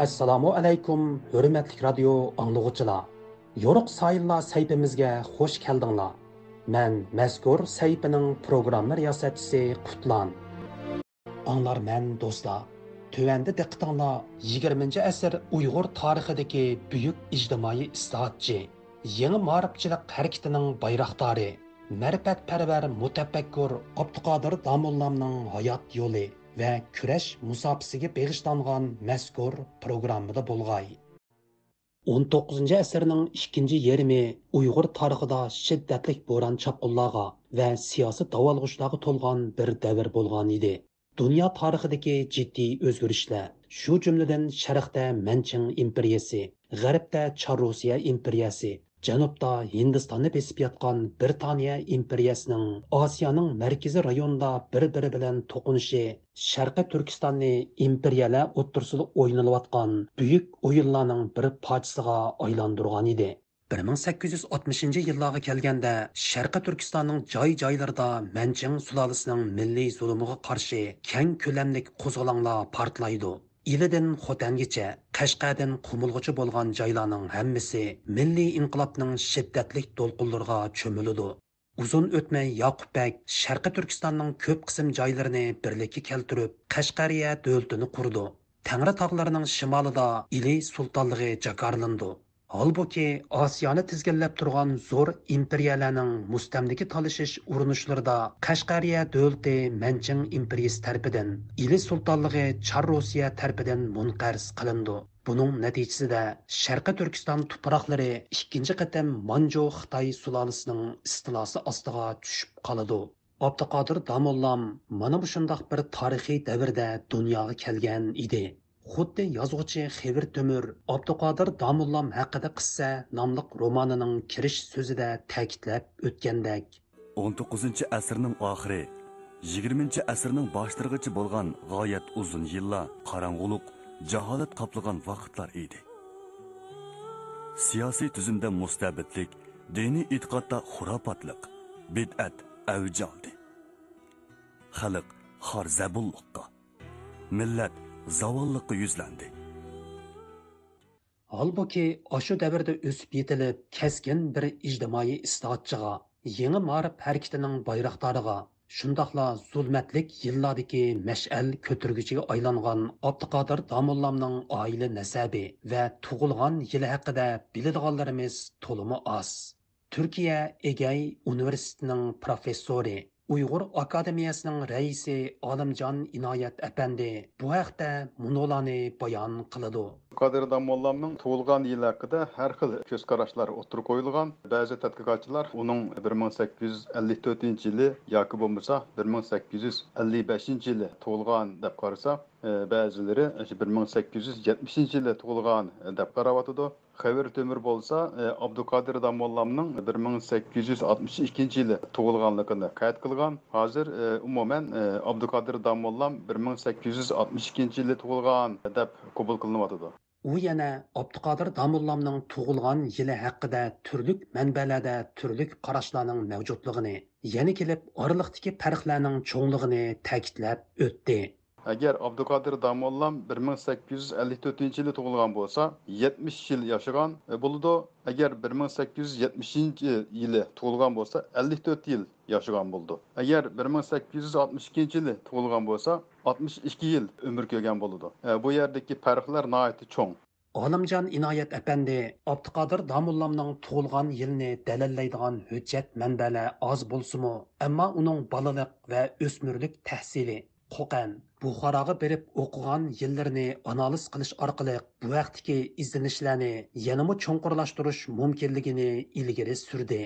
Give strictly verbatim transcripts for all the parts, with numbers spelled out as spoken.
ئەسسالامۇ ئەلەيكۇم، ھۆرمەتلىك رادىيو ئاڭلىغۇچىلار! يورۇق ساھىللار سەھىپىمىزگە خۇش كەلدىڭلار. مەن مەزكۇر سەھىپىنىڭ پروگرامما رىياسەتچىسى قۇتلان. ئاڭلارمەن دوستلار، تۆۋەندە دىققىتىڭلار يىگىرمىنچى ئەسىر ئۇيغۇر تارىخىدىكى بۈيۈك ئىجتىمائىي ئىسلاھاتچى، يېڭى مائارىپچىلىق ھەرىكىتىنىڭ بايراقدارى، مەرىپەتپەرۋەر مۇتەپەككۇر ئابدۇقادىر داموللامنىڭ ھايات يولى ۋە كۈرەش مۇساپىسىگە بېغىشلانغان مەزكۇر پروگراممىدا بولغاي. ئون توققۇزىنچى ئەسىرنىڭ ئىككىنچى يېرىمى ئۇيغۇر تارىخىدا شىددەتلىك بوران-چاپقۇنلارغا ۋە سىياسىي داۋالغۇشلارغا تولغان بىر دەۋر بولغان ئىدى. دۇنيا تارىخىدىكى جىددىي ئۆزگىرىشلەر، شۇ جۈملىدىن شەرقتە مەنچىڭ ئىمپېرىيەسى، غەربتە چار روسىيە ئىمپېرىيەسى، جەنۇبتا ھىندىستاننى بېسىپ ياتقان بىرىتانىيە ئىمپېرىيەسىنىڭ ئاسىيانىڭ مەركىزىي رايونىدا بىر-بىرى بىلەن توقۇنۇشى شەرقىي تۈركىستاننى ئىمپېرىيەلەر ئوتتۇرىسىدا ئوينىلىۋاتقان بۈيۈك ئويۇنلارنىڭ بىر پارچىسىغا ئايلاندۇرغان ئىدى. بىر مىڭ سەككىز يۈز ئاتمىشىنچى يىللارغا كەلگەندە، شەرقىي تۈركىستاننىڭ جاي-جايلىرىدا مەنچىڭ سۇلالىسىنىڭ مىللىي زۇلۇمىغا قارشى كەڭ كۆلەملىك قوزغىلاڭلار پارتلايدۇ. ئىلىدىن خوتەنگىچە، قەشقەردىن قۇمۇلغىچە بولغان جايلارنىڭ ھەممىسى مىللىي ئىنقىلابنىڭ شىددەتلىك دولقۇنلىرىغا چۆمۈلىدۇ. ئۇزۇن ئۆتمەي ياقۇپ بەگ شەرقىي تۈركىستاننىڭ كۆپ قىسىم جايلىرىنى بىرلىككە كەلتۈرۈپ، قەشقەرىيە دۆلىتىنى قۇرىدۇ. تەڭرى تاغلىرىنىڭ شىمالىدا ئىلى سۇلتانلىقى جاكارلىنىدۇ. ھالبۇكى، ئاسىيانى تىزگىنلەپ تۇرغان زور ئىمپېرىيەلەرنىڭ مۇستەملىكە تالىشىش ئۇرۇنۇشلىرىدا قەشقەرىيە دۆلىتى مەنچىڭ ئىمپېرىيىسى تەرىپىدىن، ئىلى سۇلتانلىقى چار روسىيە تەرىپىدىن مۇنقەرز قىلىنىدۇ. بۇنىڭ نەتىجىسىدە، شەرقىي تۈركىستان تۇپراقلىرى ئىككىنچى قېتىم مانجۇ خىتاي سۇلالىسىنىڭ ئىستىلاسى ئاستىغا چۈشۈپ قالىدۇ. ئابدۇقادىر داموللام مانا مۇشۇنداق بىر تارىخىي دەۋردە دۇنياغا كەلگەن ئىدى. خۇددى يازغۇچى خېۋىر تۆمۈر ئابدۇقادىر داموللام ھەققىدە قىسسە ناملىق رومانىنىڭ كىرىش سۆزىدە تەكىتلەپ ئۆتكەندەك، ئون توققۇزىنچى ئەسىرنىڭ ئاخىرى، يىگىرمىنچى ئەسىرنىڭ باشلىرىغىچە بولغان غايەت ئۇزۇن يىللار قاراڭغۇلۇق، جاھالەت قاپلىغان ۋاقىتلار ئىدى. سىياسىي تۈزۈمدە مۇستەبىتلىك، دىنىي ئېتىقادتا خۇراپاتلىق، بىدئەت ئەۋج ئالدى. خەلق خار-زەبۇنلۇققا، مىللەت زاۋاللىققا يۈزلەندى. ھالبۇكى، ئاشۇ دەۋردە ئۆسۈپ يېتىلىپ، كەسكىن بىر ئىجتىمائىي ئىسلاھاتچىغا، يېڭى مائارىپ ھەرىكىتىنىڭ بايراقدارىغا، شۇنداقلا زۇلمەتلىك يىللاردىكى مەشئەل كۆتۈرگۈچىگە ئايلانغان ئابدۇقادىر داموللامنىڭ ئائىلە نەسەبى ۋە تۇغۇلغان يىلى ھەققىدە بىلىدىغانلىرىمىز تولىمۇ ئاز. تۈركىيە ئېگەي ئۇنىۋېرسىتېتىنىڭ پروفېسسورى، ئۇيغۇر ئاكادېمىيەسىنىڭ رەئىسى ئالىمجان ئىنايەت ئەپەندى بۇ ھەقتە مۇنۇلارنى بايان قىلىدۇ. قادىر داموللامنىڭ تۇغۇلغان يىلى ھەققىدە ھەر خىل كۆز قاراشلار ئوتتۇرىغا قويۇلغان. بەزى تەتقىقاتچىلار ئۇنىڭ بىر مىڭ سەككىز يۈز ئەللىك تۆتىنچى يىلى ياكى بولمىسا بىر مىڭ سەككىز يۈز ئەللىك بەشىنچى يىلى تۇغۇلغان دەپ قارىسا، بەزىلىرى بىر مىڭ سەككىز يۈز يەتمىشىنچى يىلى تۇغۇلغان دەپ قاراۋاتىدۇ. خېۋىر تۆمۈر بولسا، ئابدۇقادىر داموللامنىڭ بىر مىڭ سەككىز يۈز ئاتمىش ئىككىنچى يىلى تۇغۇلغانلىقىنى قەيت قىلغان. ھازىر، ئومۇمەن، ئابدۇقادىر داموللام بىر مىڭ سەككىز يۈز ئاتمىش ئىككىنچى يىلى تۇغۇلغان دەپ قوبۇل قىلىنىۋاتىدۇ. ئۇ يەنە ئابدۇقادىر داموللامنىڭ تۇغۇلغان يىلى ھەققىدە تۈرلۈك مەنبەلەردە تۈرلۈك قاراشلارنىڭ مەۋجۇتلۇقىنى، يەنە كېلىپ ئارىلىقتىكى پەرقلەرنىڭ چوڭلۇقىنى تەكىتلەپ ئۆتتى. ئەگەر ئابدۇقادىر داموللام بىر مىڭ سەككىز يۈز ئەللىك تۆتىنچى يىلى تۇغۇلغان بولسا، يەتمىش يىل ياشىغان، ئە، بولىدۇ. ئەگەر بىر مىڭ سەككىز يۈز يەتمىشىنچى يىلى تۇغۇلغان بولسا، ئەللىك تۆت يىل ياشىغان بولىدۇ. ئەگەر بىر مىڭ سەككىز يۈز ئاتمىش ئىككىنچى يىلى تۇغۇلغان بولسا، ئاتمىش ئىككى يىل ئۆمۈر كۆرگەن بولىدۇ. ئە، بۇ يەردىكى پەرقلەر ناھايىتى چوڭ. ئالىمجان ئىنايەت ئەپەندى، ئابدۇقادىر داموللامنىڭ تۇغۇلغان يىلىنى دەلىللەيدىغان ھۆججەت مەنبەلەر ئاز بولسىمۇ، ئەمما ئۇنىڭ بالىلىق ۋە ئۆسمۈرلۈك تەھسىلى، قوقەن، بۇخاراغا بېرىپ ئوقۇغان يىللىرىنى ئانالىز قىلىش ئارقىلىق بۇ ھەقتىكى ئىزدىنىشلەرنى يەنىمۇ چوڭقۇرلاشتۇرۇش مۇمكىنلىكىنى ئىلگىرى سۈردى.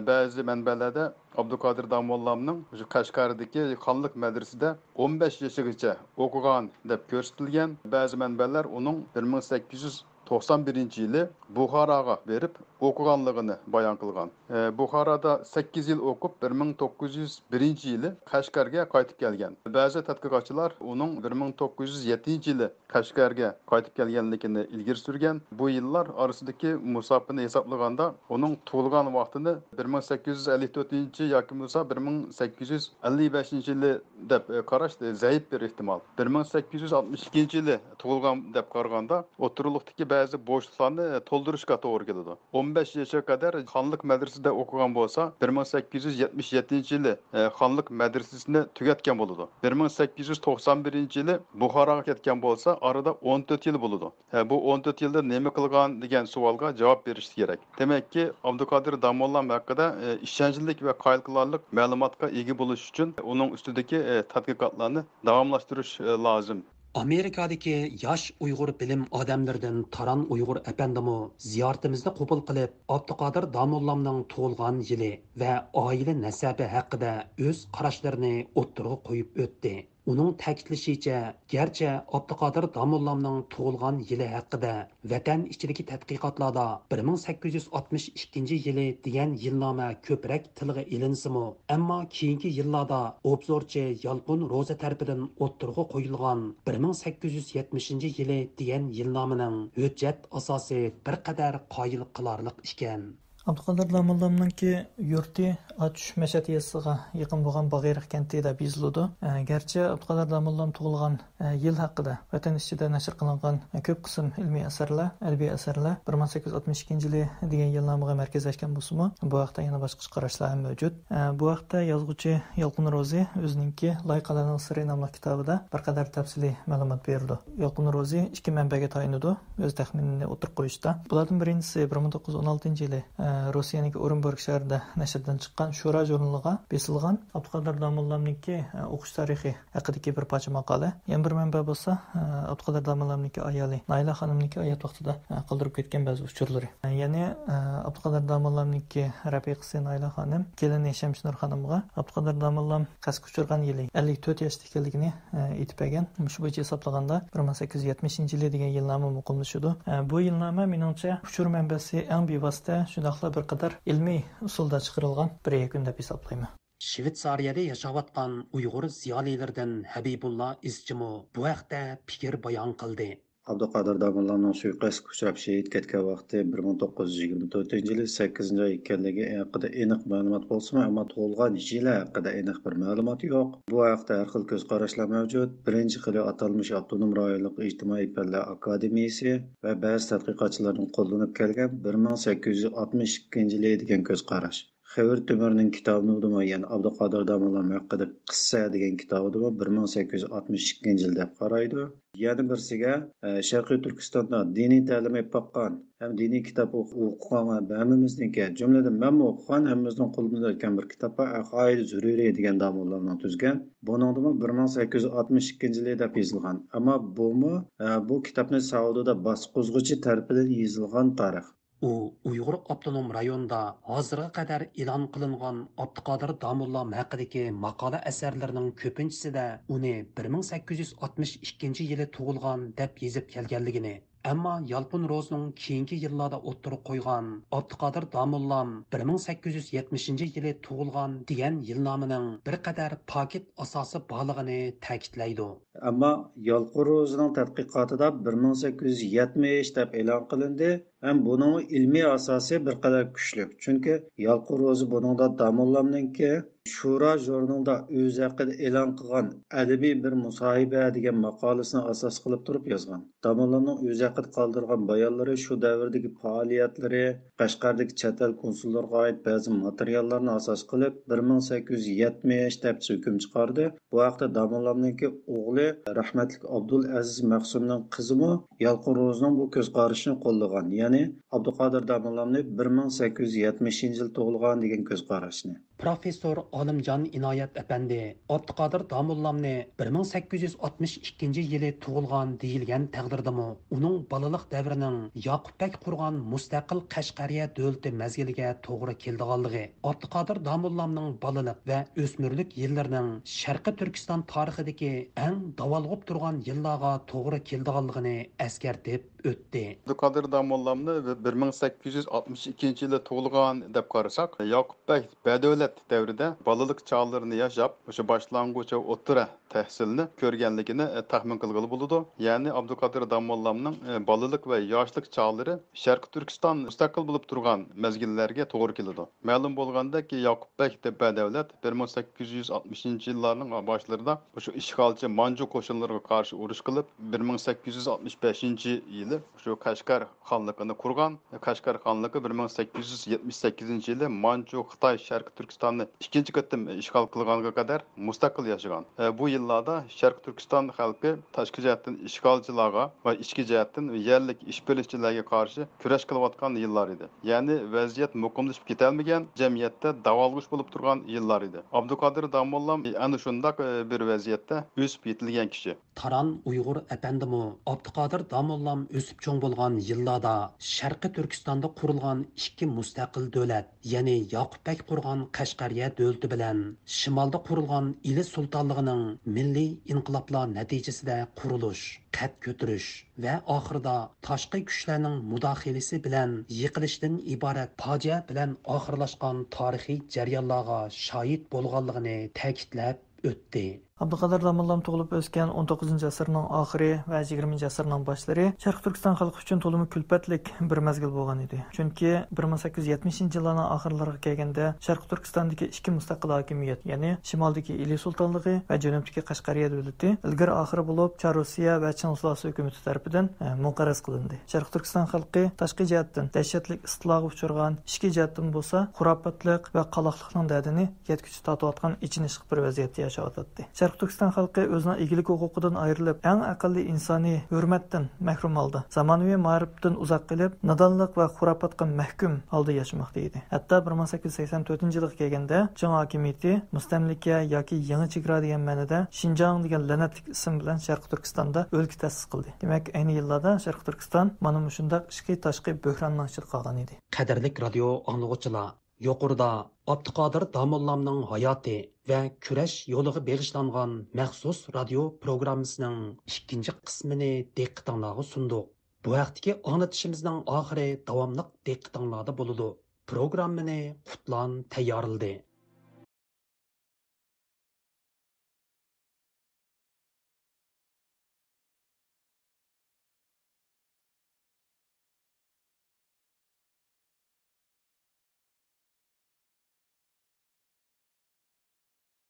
بەزى مەنبەلەردە ئابدۇقادىر داموللامنىڭ مۇشۇ قەشقەردىكى خانلىق مەدرىسىدە ئون بەش يېشىغىچە ئوقۇغان دەپ كۆرسىتىلگەن. بەزى مەنبەلەر ئۇنىڭ بىر مىڭ سەككىز يۈز توقسان بىرىنچى يىلى بۇخاراغا بېرىپ ئوقۇغانلىقىنى بايان قىلغان. ئە، بۇخارادا سەككىز يىل ئوقۇپ، بىر مىڭ توققۇز يۈز بىرىنچى يىلى قەشقەرگە قايتىپ كەلگەن. بەزى تەتقىقاتچىلار ئۇنىڭ بىر مىڭ توققۇز يۈز يەتتىنچى يىلى قەشقەرگە قايتىپ كەلگەنلىكىنى ئىلگىرى سۈرگەن. بۇ يىللار ئارىسىدىكى مۇساپىنى ھېسابلىغاندا، ئۇنىڭ تۇغۇلغان ۋاقتىنى بىر مىڭ سەككىز يۈز ئەللىك تۆتىنچى ياكى بولمىسا بىر مىڭ سەككىز يۈز ئەللىك بەشىنچى يىلى دەپ، ئە، قاراش، ئە، زەئىپ بىر ئېھتىمال. بىر مىڭ سەككىز يۈز ئاتمىش ئىككىنچى يىلى تۇغۇلغان دەپ قارىغاندا، ئوتتۇرىلىقتىكى بەزى بوشلۇقلارنى تولدۇرۇشقا توغرا كېلىدۇ. ئون بەش ياشقا قەدەر خانلىق مەدرىسىدە ئوقۇغان بولسا، بىر مىڭ سەككىز يۈز يەتمىش يەتتىنچى يىلى، ئە، خانلىق مەدرىسىسىنى تۈگەتكەن بولىدۇ. بىر مىڭ سەككىز يۈز توقسان بىرىنچى يىلى بۇخاراغا كەتكەن بولسا، ئارىدا ئون تۆت يىل بولىدۇ. ھە، بۇ ئون تۆت يىلدا نېمە قىلغان دېگەن سوئالغا جاۋاب بېرىشى كېرەك. دېمەككى، ئابدۇقادىر داموللام ھەققىدە، ئە، ئىشەنچلىك ۋە قايىل قىلارلىق مەلۇماتقا ئىگە بولۇش ئۈچۈن ئۇنىڭ ئۈستىدىكى، ئە، تەتقىقاتلارنى داۋاملاشتۇرۇش، ئە، لازىم. ئامېرىكادىكى ياش ئۇيغۇر بىلىم ئادەملىرىدىن تاران ئۇيغۇر ئەپەندىمۇ زىيارىتىمىزنى قوبۇل قىلىپ، ئابدۇقادىر داموللامنىڭ تۇغۇلغان يىلى ۋە ئائىلە نەسەبى ھەققىدە ئۆز قاراشلىرىنى ئوتتۇرىغا قويۇپ ئۆتتى. ئۇنىڭ تەكىتلىشىچە، گەرچە ئابدۇقادىر داموللامنىڭ تۇغۇلغان يىلى ھەققىدە ۋەتەن ئىچىدىكى تەتقىقاتلاردا بىر مىڭ سەككىز يۈز ئاتمىش ئىككىنچى يىلى دېگەن يىلنامە كۆپرەك تىلغا ئېلىنسىمۇ، ئەمما كېيىنكى يىللاردا ئوبزورچى يالقۇن روزى تەرىپىدىن ئوتتۇرىغا قويۇلغان بىر مىڭ سەككىز يۈز يەتمىشىنچى يىلى دېگەن يىلنامىنىڭ ھۆججەت ئاساسى بىر قەدەر قايىل قىلارلىق ئىكەن. ئابدۇقادىر داموللامنىڭكى يۇرتى ئاتۇش مەشەد يېزىسىغا يېقىن بولغان باغرىيىق كەنتى دەپ يېزىلىدۇ. ئە، گەرچە ئابدۇقادىر داموللام تۇغۇلغان، ئە، يىل ھەققىدە ۋەتەن ئىچىدە نەشر قىلىنغان، ئە، كۆپ قىسىم ئىلمىي ئەسەرلەر، ئەدەبىي ئەسەرلەر بىر مىڭ سەككىز يۈز ئاتمىش ئىككىنچى يىلى دېگەن يىلنامىغا مەركەزلەشكەن بولسىمۇ، بۇ ھەقتە يەنە باشقىچە قاراشلار ھەم مەۋجۇت. ئە، بۇ ھەقتە يازغۇچى يالقۇن روزى ئۆزىنىڭكى لايىقلارنىڭ سىرى ناملىق كىتابىدا بىر قەدەر تەپسىلىي مەلۇمات بېرىدۇ. يالقۇن روزى ئىككى مەنبەگە تايىنىدۇ ئۆز تەخمىنىنى ئوتتۇرىغا قويۇشتا. بۇلاردىن بىرىنچىسى بىر مىڭ توققۇز يۈز ئون ئالتىنچى يىلى، ئە، روسىيەنىڭكى ئورېنبۇرگ شەھىرىدە نەشردىن چىققان شورا ژۇرنىلىغا بېسىلغان ئابدۇقادىر داموللامنىڭكى، ئە، ئوقۇش تارىخى ھەققىدىكى بىر پارچە ماقالە. يەنە بىر مەنبە بولسا، ئە، ئابدۇقادىر داموللامنىڭكى ئايالى نايلە خانىمنىڭكى ھايات ۋاقتىدا، ئە، قالدۇرۇپ كەتكەن بەزى ئۇچۇرلىرى. يەنى، ئە، ئابدۇقادىر داموللامنىڭكى رەپىقىسى نايلە خانىم كېلىنى شەمشىنۇر خانىمغا ئابدۇقادىر داموللام قەستكە ئۇچرىغان يىلى ئەللىك تۆت ياشتا ئىكەنلىكىنى، ئە، ئېيتىپ بەرگەن. مۇشۇ بويىچە ھېسابلىغاندا، بىر مىڭ سەككىز يۈز يەتمىشىنچى يىلى دېگەن يىلنامە مۇقىملىشىدۇ. ئە، بۇ يىلنامە، مېنىڭچە، ئۇچۇر مەنبەسى ئەڭ بىۋاسىتە، شۇنداقلا بىر قەدەر ئىلمىي ئۇسۇلدا چىقىرىلغان بىر يەكۈن دەپ ھېسابلايمەن. شىۋېتسارىيەدە ياشاۋاتقان ئۇيغۇر زىيالىيلىرىدىن ھەبىبۇللا ئىزچىمۇ بۇ ھەقتە پىكىر بايان قىلدى. ئابدۇقادىر داموللامنىڭ سۇيىقەستكە ئۇچراپ شېھىت كەتكەن ۋاقتى بىر مىڭ توققۇز يۈز يىگىرمە تۆتىنچى يىلى سەككىزىنچى ئاي ئىكەنلىكى ھەققىدە ئېنىق مەلۇمات بولسىمۇ، ئەمما تۇغۇلغان يىلى ھەققىدە ئېنىق بىر مەلۇمات يوق. بۇ ھەقتە ھەر خىل كۆز قاراشلار مەۋجۇت. بىرىنچى خىلى ئاتالمىش ئاپتونوم رايونلۇق ئىجتىمائىي پەنلەر ئاكادېمىيىسى ۋە بەزى تەتقىقاتچىلاردىن قوللىنىپ كەلگەن بىر مىڭ سەككىز يۈز ئاتمىش ئىككىنچى يىلى دېگەن كۆز قاراش. خېۋىر تۆمۈرنىڭ كىتابىدىمۇ، يەنى ئابدۇقادىر داموللام ھەققىدە قىسسە دېگەن كىتابىدىمۇ بىر مىڭ سەككىز يۈز ئاتمىش ئىككىنچى يىل دەپ قارايدۇ. يەنە بىرسىگە، ئە، شەرقىي تۈركىستاندا دىنىي تەلىم ئېلىپ باققان ھەم دىنىي كىتاب ئوق-، ئوقۇغان ھەممىمىزنىڭكى، جۈملىدىن مەنمۇ ئوقۇغان، ھەممىمىزنىڭ قولىمىزدا ئۆتكەن بىر كىتاب بار، ئەقائىدى زۇرۇرى دېگەن داموللامنىڭ تۈزگەن. بۇنىڭدىمۇ بىر مىڭ سەككىز يۈز ئاتمىش ئىككىنچى يىلى دەپ يېزىلغان. ئەمما بۇمۇ، ئە، بۇ كىتابنى سەئۇدىدا باسقۇزغۇچى تەرىپىدىن يېزىلغان تارىخ. ئۇ ئۇيغۇر ئاپتونوم رايونىدا ھازىرغا قەدەر ئېلان قىلىنغان ئابدۇقادىر داموللام ھەققىدىكى ماقالە ئەسەرلىرىنىڭ كۆپىنچىسىدە ئۇنى بىر مىڭ سەككىز يۈز ئاتمىش ئىككىنچى يىلى تۇغۇلغان دەپ يېزىپ كەلگەنلىكىنى، ئەمما يالقۇن روزىنىڭ كېيىنكى يىللاردا ئوتتۇرىغا قويغان ئابدۇقادىر داموللام بىر مىڭ سەككىز يۈز يەتمىشىنچى يىلى تۇغۇلغان دېگەن يىلنامىنىڭ بىر قەدەر پاكىت ئاساسى بارلىقىنى تەكىتلەيدۇ. ئەمما يالقۇن روزىنىڭ تەتقىقاتىدا بىر مىڭ سەككىز يۈز يەتمىش دەپ ئېلان قىلىندى. ھەم بۇنىڭمۇ ئىلمىي ئاساسى بىر قەدەر كۈچلۈك. چۈنكى يالقۇن روزى بۇنىڭدا داموللامنىڭكى شورا ژۇرنىلىدا ئۆزى ھەققىدە ئېلان قىلغان ئەدەبىي بىر مۇساھىبە دېگەن ماقالىسىنى ئاساس قىلىپ تۇرۇپ يازغان. داموللامنىڭ ئۆزى ھەققىدە قالدۇرغان بايانلىرى، شۇ دەۋردىكى پائالىيەتلىرى، قەشقەردىكى چەت ئەل كونسۇللىرىغا ئائىت بەزى ماتېرىياللارنى ئاساس قىلىپ، بىر مىڭ سەككىز يۈز يەتمىش دەپ ھۆكۈم چىقاردى. بۇ ھەقتە داموللامنىڭكى ئوغلى رەھمەتلىك ئابدۇلئەزىز مەخسۇمنىڭ قىزىمۇ يالقۇن روزىنىڭ بۇ كۆز قارىشىنى قوللىغان، يەنى ئابدۇقادىر داموللامنى بىر مىڭ سەككىز يۈز يەتمىشىنچى يىل تۇغۇلغان دېگەن كۆز قاراشنى. پروفېسسور ئالىمجان ئىنايەت ئەپەندى ئابدۇقادىر داموللامنى بىر مىڭ سەككىز يۈز ئاتمىش ئىككىنچى يىلى تۇغۇلغان دېيىلگەن تەقدىردىمۇ، ئۇنىڭ بالىلىق دەۋرىنىڭ ياقۇپ بەگ قۇرغان مۇستەقىل قەشقەرىيە دۆلىتى مەزگىلىگە توغرا كېلىدىغانلىقى، ئابدۇقادىر داموللامنىڭ بالىلىق ۋە ئۆسمۈرلۈك يىللىرىنىڭ شەرقىي تۈركىستان تارىخىدىكى ئەڭ داۋالغۇپ تۇرغان يىللارغا توغرا كېلىدىغانلىقىنى ئەسكەرتىپ ئۆتتى. ئابدۇقادىر داموللامنى بىر مىڭ سەككىز يۈز ئاتمىش ئىككىنچى يىلى تۇغۇلغان دەپ قارىساق، ياقۇپ بەگ بەدەۋلەت دەۋرىدە بالىلىق چاغلىرىنى ياشاپ، ئاشۇ باشلانغۇچ ۋە ئوتتۇرا تەھسىلنى كۆرگەنلىكىنى، ئە، تەخمىن قىلغىلى بولىدۇ. يەنى ئابدۇقادىر داموللامنىڭ، ئە، بالىلىق ۋە ياشلىق چاغلىرى شەرقىي تۈركىستان مۇستەقىل بولۇپ تۇرغان مەزگىللەرگە توغرا كېلىدۇ. مەلۇم بولغاندەك، ياقۇپ بەگ بەدەۋلەت بىر مىڭ سەككىز يۈز ئاتمىشىنچى يىللارنىڭ باشلىرىدا شۇ ئىشغالچى مانجۇ قوشۇنلىرىغا قارشى ئۇرۇش قىلىپ، بىر مىڭ سەككىز يۈز ئاتمىش بەشىنچى يىلى شۇ قەشقەر خانلىقىنى قۇرغان. قەشقەر خانلىقى بىر مىڭ سەككىز يۈز يەتمىش سەككىزىنچى يىلى مانجۇ خىتاي شەرقىي تۈركىستاننى ئىككىنچى قېتىم ئىشغال قىلغانغا قەدەر مۇستەقىل ياشىغان. ئە، بۇ يىللاردا شەرقىي تۈركىستان خەلقى تاشقى جەھەتتىن ئىشغالچىلارغا ۋە ئىچكى جەھەتتىن يەرلىك ئىشبىرلىكچىلەرگە قارشى كۈرەش قىلىۋاتقان يىللار ئىدى. يەنى ۋەزىيەت مۇقىملىشىپ كېتەلمىگەن، جەمئىيەتتە داۋالغۇش بولۇپ تۇرغان يىللار ئىدى. ئابدۇقادىر داموللام ئەنە شۇنداق، ئە، بىر ۋەزىيەتتە ئۆسۈپ يېتىلگەن كىشى. تاران ئۇيغۇر ئەپەندىمۇ ئابدۇقادىر داموللام ئۆسۈپ چوڭ بولغان يىللاردا شەرقىي تۈركىستاندا قۇرۇلغان ئىككى مۇستەقىل دۆلەت، يەنى ياقۇپ بەگ قۇرغان قەشقەرىيە دۆلىتى بىلەن شىمالدا قۇرۇلغان ئىلى سۇلتانلىقىنىڭ مىللىي ئىنقىلابلار نەتىجىسىدە قۇرۇلۇش، قەد كۆتۈرۈش ۋە ئاخىرىدا تاشقى كۈچلەرنىڭ مۇداخىلىسى بىلەن يىقىلىشتىن ئىبارەت پاجىئە بىلەن ئاخىرلاشقان تارىخىي جەريانلارغا شاھىت بولغانلىقىنى تەكىتلەپ ئۆتتى. ئابدۇقادىر داموللام تۇغۇلۇپ ئۆسكەن ئون توققۇزىنچى ئەسىرنىڭ ئاخىرى ۋە يىگىرمىنچى ئەسىرنىڭ باشلىرى شەرقىي تۈركىستان خەلقى ئۈچۈن تولىمۇ كۈلپەتلىك بىر مەزگىل بولغان ئىدى. چۈنكى بىر مىڭ سەككىز يۈز يەتمىشىنچى يىللارنىڭ ئاخىرلىرىغا كەلگەندە شەرقىي تۈركىستاندىكى ئىككى مۇستەقىل ھاكىمىيەت، يەنى شىمالدىكى ئىلى سۇلتانلىقى ۋە جەنۇبتىكى قەشقەرىيە دۆلىتى ئىلگىرى ئاخىرى بولۇپ چار روسىيە ۋە چىڭ سۇلالىسى ھۆكۈمىتى تەرىپىدىن، ئە، مۇنقەرز قىلىندى. شەرقىي تۈركىستان خەلقى تاشقى جەھەتتىن دەھشەتلىك ئىستىلاغا ئۇچرىغان، ئىچكى جەھەتتىن بولسا خۇراپاتلىق ۋە قالاقلىقنىڭ دەردىنى يەتكۈچە تارتىۋاتقان ئېچىنىشلىق بىر ۋەزىيەتتە ياشاۋاتاتتى. شەرقىي تۈركىستان خەلقى ئۆزىنىڭ ئىگىلىك ھوقۇقىدىن ئايرىلىپ، ئەڭ ئەقەللىي ئىنسانىي ھۆرمەتتىن مەھرۇم ھالدا، زامانىۋى مائارىپتىن ئۇزاق قېلىپ، نادانلىق ۋە خۇراپاتقا مەھكۇم ھالدا ياشىماقتا ئىدى. ھەتتا بىر مىڭ سەككىز يۈز سەكسەن تۆتىنچى يىلىغا كەلگەندە، چىڭ ھاكىمىيىتى مۇستەملىكە ياكى يېڭى چېگرا دېگەن مەنىدە شىنجاڭ دېگەن لەنەتلىك ئىسىم بىلەن شەرقىي تۈركىستاندا ئۆلكە تەسىس قىلدى. دېمەك، ئەينى يىللاردا شەرقىي تۈركىستان مانا مۇشۇنداق ئىچكى تاشقى بۆھراننىڭ ئىچىدە قالغان ئىدى. قەدىرلىك رادىيو ئاڭلىغۇچىلار! يۇقىرىدا ئابدۇقادىر داموللامنىڭ ھاياتى ۋە كۈرەش يولىغا بېغىشلانغان مەخسۇس رادىيو پروگراممىسىنىڭ ئىككىنچى قىسمىنى دىققىتىڭلارغا سۇندۇق. بۇ ھەقتىكى ئاڭلىتىشىمىزنىڭ ئاخىرى داۋاملىق دىققىتىڭلاردا بولىدۇ. پروگراممىنى قۇتلان تەييارلىدى.